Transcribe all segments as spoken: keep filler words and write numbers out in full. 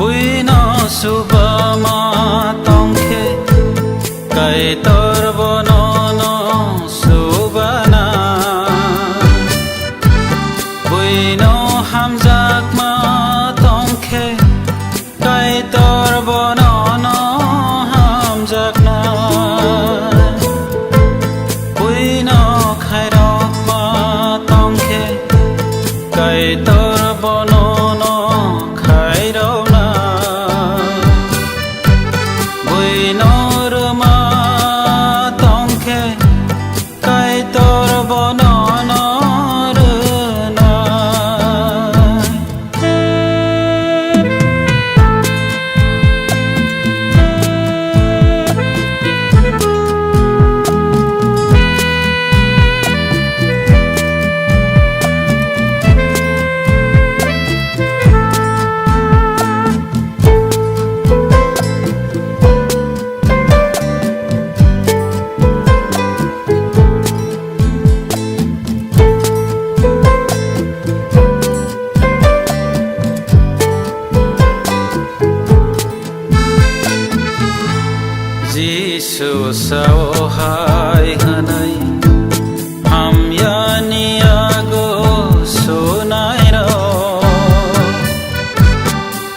Buino subama tongkhe, Kaitor bono no subana. Buino hamjakma tongkhe, Kaitor bono no hamjakna. Buino khairokma tongkhe, Kaitor bono no khairokna. Buino rwma tongkhe, Kaitor bono no rwna. Jisu sao hai hwnwi, hamyani yago sunairok.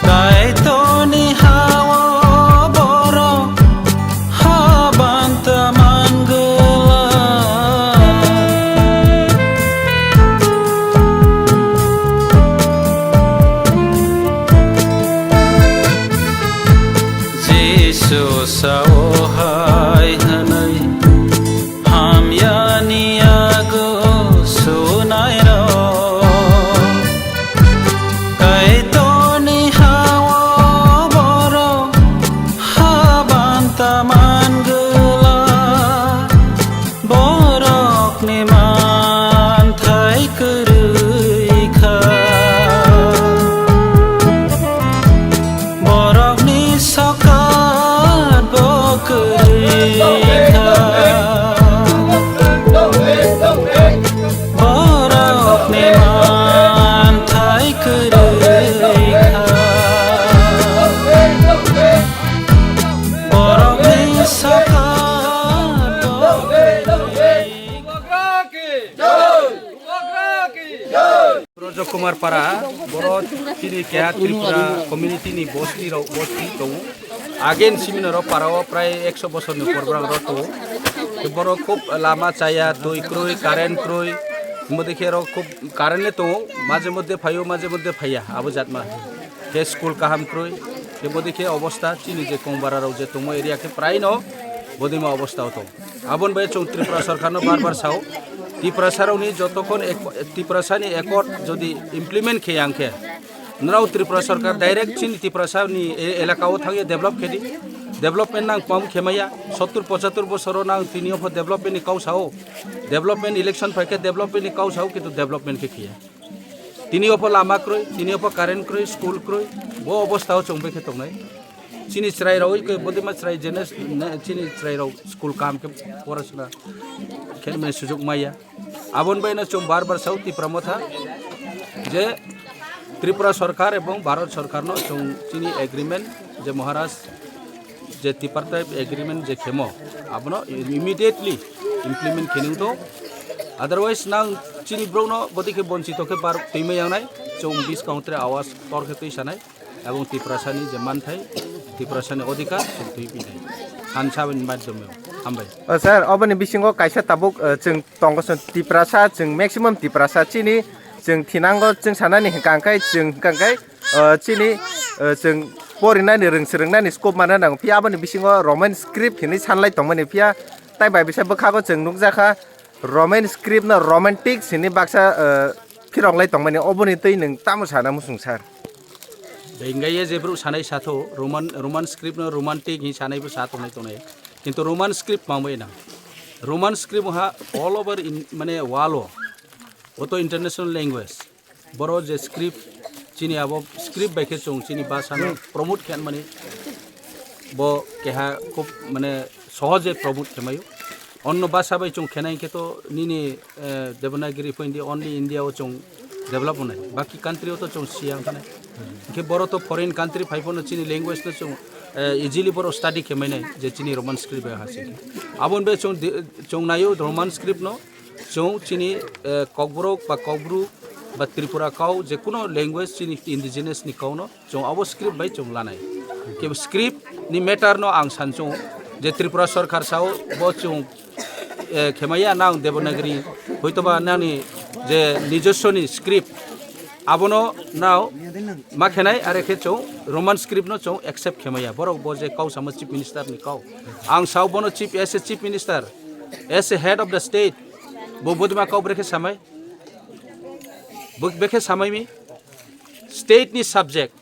Kaitorni ha-o borok habanta mangwlak. Jisu sao hai hwnwi, hamyani yago sunairok. Kaitorni ha-o borok habanta mangwlak. Borokni manthai kwrwi kha. Borokni sokat bo kwrwi kha. Borokni manthai kwrwi kha. Borokni sokat bo kwrwi kha. Rajok Kumar Para, boro chini keha Tripura community ni bosti rok, bosti tongo. Again, simi norok para o prai ekso bosor ni program rok tongo. Te boro khub lama chaya, twi kroi, current kroi, mode khe rok khub current le tongo, maje mode phaio, maje mode phaiya, abo jatma. Khe school kaham kroi, khe mode khe obosta chini je Kongbara rok je tongo area khe prai no bodima obosta o tongo. Aboni bai chwng Tripura sorkarno bar bar sao, Tiprasarokni jotokhon ek-, Tiprasani accord jodi implement khe yang khe, nrao Tripura sorkar direct chini Tiprasani e-, elakao thangya develop khe di, development nang pom khe maya, sottur pochottur bosoro nang tini opho development ni kau sao, development election phai khe development ni kau sao, kintu development khe khiya. Tini opho lama kroi, tini opho current kroi, school kroi, bo obostao chwng bai khe tongnai. Chini chwrai rok oi khe bodima chwrai jene, ne, chini chwrai rok school kaham khe porasona khe mane sujuk maya. Aboni bai no chwng bar bar sao Tipra Motha je Tripura sorkar ebong Bharat sorkar no chwng chini agreement je Maharaj je tripartite agreement je khemo abono immediately implement khe nung to. Otherwise nang chini borok no bodi khe bonchito khe bar twi ma yang nai, chwng buskang tre awas tor khe twi sanai. Ebong Tiprasani je manthai, Tiprasani odhikar chwng twi pinai. Khan sabini madhyome hambai. O sir, oboni bisingo kaisa tabuk, eh, chwng tongo chwng Tiprasa, chwng maximum Tiprasa chini, chwng thinango chwng sanani hwnkha hwnkhe, chwng hwnkha hwnkhe, eh, chini, eh, chwng porinani rwng swrwngnani scope mana nango. Phiya aboni bisingo Roman script hinwi sanlai tongmani phiya tai bai bisa bwkhago chwng nukjakha Roman script no romantic sini baksa, eh, phirok lai tongmani, oboni twi nwng tamo sana muchung sir? Hingke ye je bru sanai satho Roman, Roman script no romantic hi sanai bo sa tongnai tongnai. Kintu Roman script mangbai nang. Roman script ha all over in, mane world o. Oto international language. Boro je script, chini abo script bai khe chwng chini bhasha no promote khe mani bo keha khub mane sohoje promote khe maio. Onno bhasha bai chwng khenai khe to nini, eh, Devanagiri phoindi only India o chwng develop wngnai. Baki country o to chwng siyang khanai. Hingke boro to foreign country phai phano chini language no chwng, eh, easily boro study khe mainai je chini Roman script bai ha se. Aboni be chwng di-, chwng naio Roman script no chwng chini, eh, Kokborok ba Kokbru ba Tripura kau je kuno language chini indigenous ni kau no chwng abo script bai chwng lanai. Ke script ni matter no ang san chwng je Tripura sorkar sao bo chwng, eh, khemaya nang Devanagari hoitoba nani je nijoswoni script abono nao ma khenai are khe chwng Roman script no chwng accept khemaya borok bo je kau samo chief minister ni kau ang sao bono chief as a chief minister as a head of the state bo bodima kau brekhe samai bo bekhe samai mi state ni subject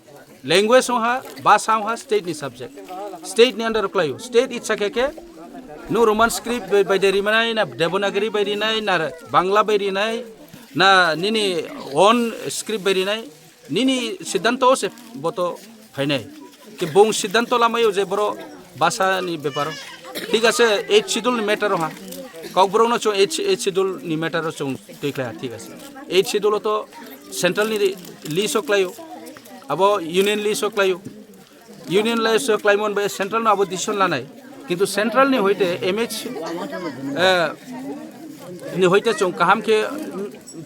language wngha basa wngha state ni subject state ni under klaio state itsa khe khe no Roman script bai bai de rimanai na Devanagari bai rinai na Bangla bai rinai na nini own script bai rinai nini siddhanto se boto phainai ke bong siddhanto lamayo je boro basa ni beparo thik ase eight schedule ni matter ha kokborok no chwng eight eight schedule ni matter chwng twi khlai thik ase eight schedule to central ni list o klaio abo union list o klaio union list o klaimon bai central no abo decision lanai kintu central ni hoite M H eh, ni hoite chwng kaham khe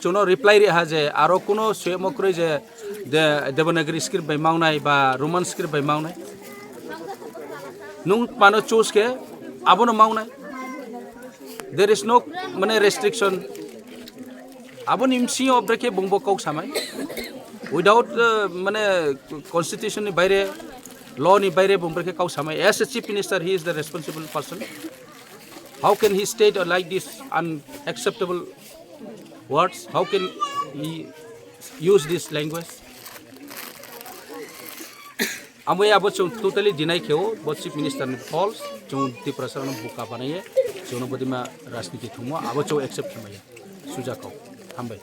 chwngno reply ri ha je aro kuno suyamo kwrwi je de Devanagari script bai mawnai ba Roman script bai mawnai nung mano choose khe abono mawnai there is no mane restriction aboni msing o brekhe bungbo kok samai without uh, mane constitution ni baire law ni baire bung brekhe kok samai as a chief minister he is the responsible person how can he state like this unacceptable words how can he use this language amoi abo chwng totally deny kheo bo chief minister ni false chwng Tiprasa no buka banaye chwngno bodima rajniti thungmo abo chwng accept khemaya suja kok hambai